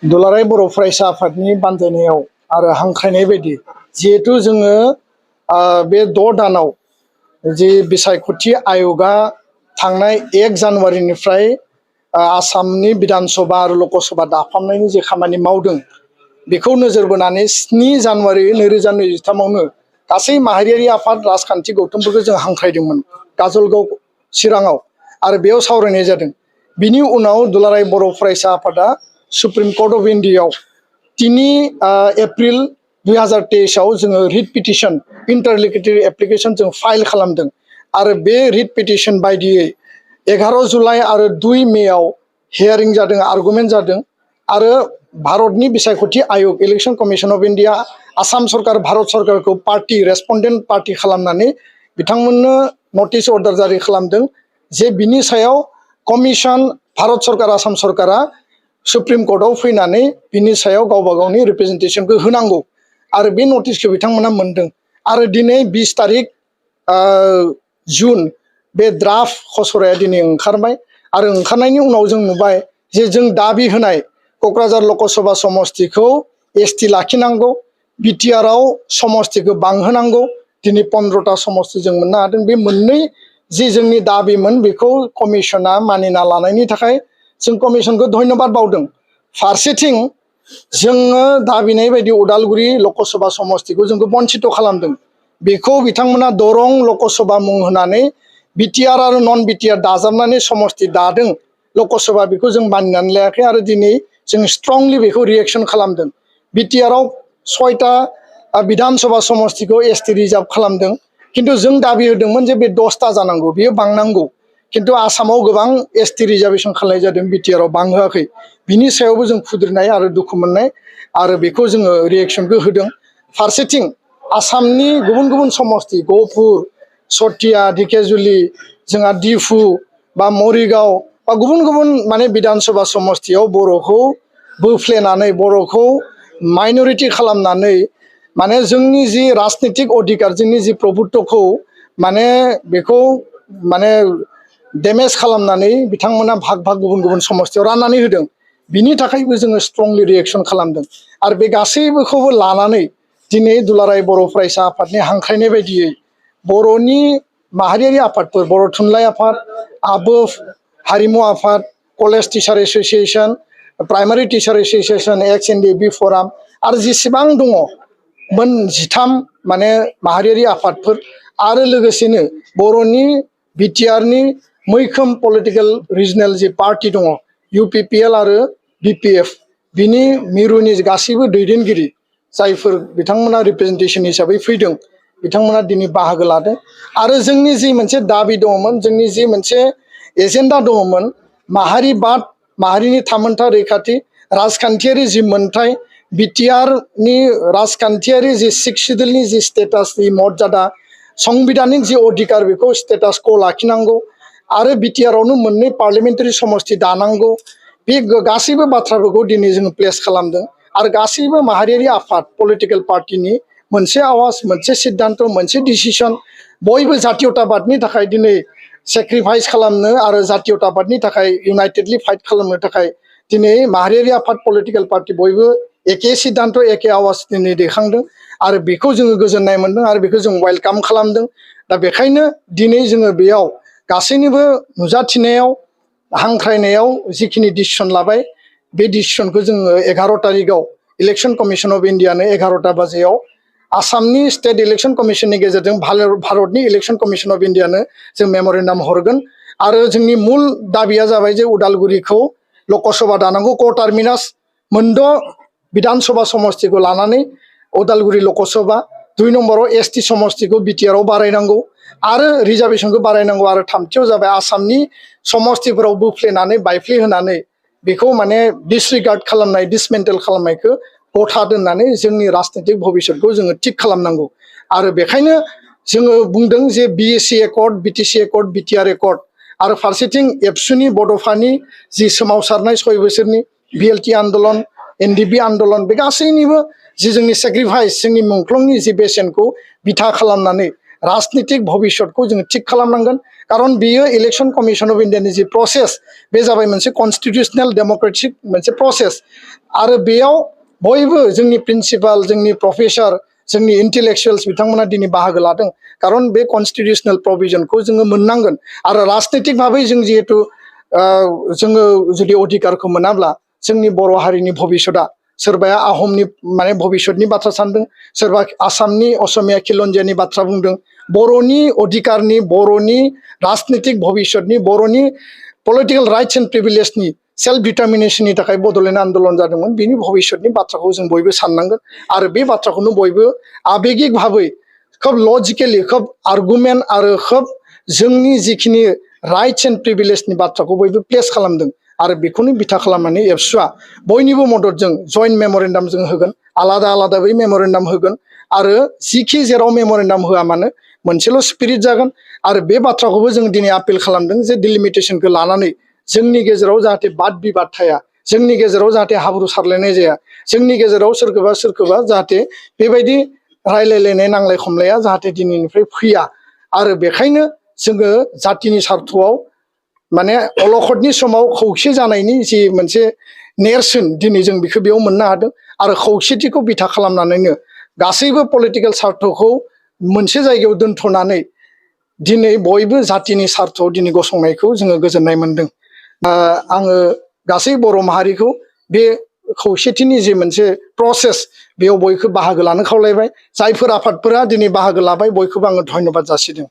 दुलाराय बर' फरायसा आफादनि बानजायनायाव आरो हांख्रायनाय बायदि जिहेतु जोङो बे 6 दानाव जि बिसायख'थि आय'गा थांनाय 1 जानुवारिनिफ्राय आसामनि बिधान सभा आरो लकसभा दाफामनायनि जे खामानि मावदों बेखौ नोजोर बोनानै 7 जानुवारि 2023आवनो गासै माहारियारि आफाद राजखान्थि गौथुमफोरखौ जों हांख्रायदोंमोन काजलगाव चिराङाव आरो बेयाव सावरायनाय जादों। बिनि उनाव दुलाराय बर' फरायसा आफादा सुप्रिम कर्ट अफ इन्डियायाव 3 एप्रिल 2023 आव जोङो रिट पिटिशन इन्टारलोकुटरि एप्लिकेशन जों फाइल खालामदों आरो बे रिट पिटिशन बायदियै 11 जुलाइ आरो 2 मेआव हियारिं जादों, आर्गुमेन्ट जादों आरो भारतनि बिसायख'थि आयोग election commission of India Assam सरकार भारत सरकारखौ पार्टी रेस्पन्डेन्ट पार्टी खालामनानै बिथांमोननो नटिस अर्डार जारि खालामदों जे बिनि सायाव कमिशन भारत सरकार आसाम सरकारा सुप्रिम कर्टआव फैनानै बिनि सायाव गावबा गावनि रिप्रेजेन्टेशनखौ होनांगौ आरो बे नटिसखौ बिथांमोना मोनदों आरो दिनै 20 तारिख जुन बे ड्राफ्ट खसराया दिनै ओंखारबाय आरो ओंखारनायनि उनाव जों नुबाय जे जों दाबि होनाय क'क्राझार लकसभा समस्तिखौ एसटि लाखिनांगौ, बिटिआरआव समस्तिखौ बांहोनांगौ, दिनै 15टा समस्ति जों मोननो हादों। बे मोननै जि जोंनि दाबिमोन बेखौ कमिशना मानिना लानायनि थाखाय जों कमिशनखौ धन्यबाद बावदों। फारसेथिं जोङो दाबिनाय बायदि उदालगुरि लकसभा समस्तिखौ जोंखौ बन्चित खालामदों। बेखौ बिथांमोना दरं लकसभा मुं होनानै बिटिआर आरो नन बिटिआर दाजाबनानै समस्ति दादों लकसभा, बेखौ जों मानिनानै लायाखै आरो दिनै जों स्ट्रंलि बेखौ रिएक्शन खालामदों। बिटिआरआव 6टा बिधान सभा समस्तिखौ एसटि रिजार्भ खालामदों, किन्तु जों दाबि होदोंमोन जे बे 10टा जानांगौ, बेयो बांनांगौ, किन्तु आसामाव गोबां एसटि रिजार्भेशन खालामनाय जादों, बिटिआरआव बांहोआखै। बिनि सायावबो जों खुद्रिनाय आरो दुखु मोननाय आरो बेखौ जोङो रिएक्शनखौ होदों। फारसेथिं आसामनि गुबुन गुबुन समस्ति गहपुर, सथिया, ढेकियाजुलि, जोंहा डिफु बा मरिगाव बा गुबुन गुबुन माने बिधान सभा समस्तियाव बर'खौ बोफ्लेनानै बर'खौ माइनरिटि खालामनानै माने जोंनि जि राजनितिक अधिकार जोंनि जि प्रभुत्वखौ माने बेखौ माने डेमेज खालामनानै बिथांमोना भाग भाग गुबुन गुबुन समस्तियाव राननानै होदों। बिनि थाखायबो जोङो स्ट्रंलि रिएक्शन खालामदों आरो बे गासैबोखौबो लानानै दिनै दुलाराय बर' फरायसा आफादनि हांख्रायनाय बायदियै बर'नि माहारियारि आफादफोर बर' थुनलाइ आफाद, आबोफ, हारिमु आफाद, college teacher association, primary teacher association, ex NDFB forum आरो जेसेबां दङ मोन 13 माने माहारियारि आफादफोर आरो लोगोसेनो बर'नि बिटिआरनि मैखोम पलिटिकेल रिजनेल जि पार्टी दङ इउपिपिएल आरो बिपिएफ, बिनि मिरुनि गासैबो दैदेनगिरि जायफोर बिथांमोना रिप्रेजेन्टेशन हिसाबै फैदों बिथांमोना दिनै बाहागो लादों आरो जोंनि जि मोनसे दाबि दङमोन, जोंनि जि मोनसे एजेन्डा दङमोन, माहारिबाद, माहारिनि थामोनथा रैखाथि, राजखान्थियारि जि मोन्थाय, बिटिआरनि राजखान्थियारि जि 6 सिडिउलनि जि स्टेटासनि मर्यादा, संबिधानिक जि अधिकार बेखौ स्टेटासखौ लाखिनांगौ आरो बिटिआरआवनो 2 पार्लियामेन्टारि समस्ति दानांगौ, बे गासैबो बाथ्राफोरखौ दिनै जों प्लेस खालामदों आरो गासैबो माहारियारि आफाद पलिटिकेल पार्टिनि मोनसे आवाज, मोनसे सिद्धान्त, मोनसे डिसिसन, बयबो जातीयताबादनि थाखाय दिनै सेक्रिफाइस खालामनो आरो जातीयताबादनि थाखाय इउनाइटेडलि फाइट खालामनो थाखाय दिनै माहारियारि आफाद पलिटिकेल पार्टी बयबो एखे सिद्धान्त एखे आवाज दिनै दैखांदों आरो बेखौ जोङो गोजोननाय मोनदों आरो बेखौ जों वेलकाम खालामदों। दा बेखायनो दिनै जोङो बेयाव गासैनिबो नुजाथिनायाव हांख्रायनायाव जिखिनि डिसिसन लाबाय बे डिसिसनखौ जोङो 11 तारिखआव इलेक्शन कमिशन अफ इन्डियानो 11टा बाजियाव आसामनि स्टेट इलेक्शन कमिशननि गेजेरजों भारतनि इलेक्शन कमिशन अफ इन्डियानो जों मेम'रेन्डाम हरगोन आरो जोंनि मुल दाबिया जाबाय जे उदालगुरिखौ लकसभा दानांगौ, क टार्मिनास 6 बिधान सभा समस्तिखौ लानानै उदालगुरि लकसभा, 2 नम्बराव एसटि समस्तिखौ बिटिआरआव बारायनांगौ आरो रिजार्भेशनखौ बारायनांगौ आरो 3थियाव जाबाय आसामनि समस्तिफोराव बोफ्लेनानै बायफ्लेहोनानै बेखौ माने डिसरिगार्ड खालामनाय, डिसमेन्टेल खालामनायखौ गथा दोननानै जोंनि राजनितिक भबिसतखौ जोङो थिग खालामनांगौ आरो बेखायनो जोङो बुंदों जे BAC accord, BTC accord, BTR accord आरो फारसेथिं एबसुनि बड'फानि जि सोमावसारनाय 6 बोसोरनि बिएलटि आन्दलन, एनडिपि आन्दलन, बे गासैनिबो जि जोंनि सेक्रिफाइस, जोंनि मुंख्लंनि जि बेसेनखौ बिथा खालामनानै राजनीतिक भबिष्यतखौ जों थिक खालामनांगोन खारन बियो इलेक्शन कमिशन अफ इन्डियानि जि प्रसेस बे जाबाय मोनसे कन्स्टिटिउशनेल डेमोक्रेटिक मोनसे प्रसेस आरो बेयाव बयबो जोंनि प्रिन्सिपाल जोंनि प्रफेसर जोंनि इन्टेलेक्चुवेल्स बिथांमोना दिनै बाहागो लादों खारन बे कन्स्टिटिउशनेल प्रभिजनखौ जोङो मोननांगोन आरो राजनीतिक भाबै जों जिहेतु जोङो जुदि अधिकारखौ मोनाब्ला जोंनि बर' हारिनि भबिष्यतआ सोरबाया आहमनि माने भबिष्यतनि बाथ्रा सानदों सोरबा आसामनि असमिया खिलन्जियानि बाथ्रा बुंदों बर'नि अधिकारनि बर'नि राजनीतिक भबिष्यतनि बर'नि पलिटिकल राइट्स एन्ड प्रिभिलेजनि सेल्फ डिटारमिनेशननि थाखाय बड'लेण्ड आन्दोलन जादोंमोन बिनि भबिष्यतनि बाथ्राखौ जों बयबो साननांगोन आरो बे बाथ्राखौनो बयबो आबेगिक भाबै खोब लजिकेलि खोब आर्गुमेन्ट आरो खोब जोंनि जिखिनि राइट्स एन्ड प्रिभिलेजनि बाथ्राखौ बयबो प्लेस खालामदों आरो बेखौनो बिथा खालामनानै एबसुआ बयनिबो मददजों जइन्ट मेमरेन्डाम जों होगोन आलादा आलादा बै मेमरेन्डाम होगोन आरो जिखि जेराव मेमरेन्डाम होआ मानो मोनसेल' स्पिरिट जागोन आरो बे बाथ्राखौबो जों दिनै आपिल खालामदों जे डिलिमिटेशनखौ लानानै जोंनि गेजेराव जाहाथे बाद बिबाद थाया जोंनि गेजेराव जाहाथे हाब्रु सारलायनाय जाया जोंनि गेजेराव सोरखौबा जाहाथे बेबायदि रायलायलायनाय नांलाय खमलाया जाहाथे दिनैनिफ्राय फैया आरो बेखायनो जोङो जातिनि सार्थआव माने अलखदनि समाव खौसे जानायनि जि मोनसे नेरसोन दिनै जों बेखौ बेयाव मोननो हादों आरो खौसेथिखौ बिथा खालामनानैनो गासैबो पलिटिकेल सार्थखौ मोनसे जायगायाव दोनथ'नानै दिनै बयबो जातिनि सार्थआव दिनै गसंनायखौ जोङो गोजोननाय मोनदों आङो गासै बर' माहारिखौ बे खौसेथिनि जि मोनसे प्रसेस बेयाव बयखौ बाहागो लानो खावलायबाय जायफोर आफादफोरा दिनै बाहागो लाबाय बयखौबो आङो धन्यबाद जासिदों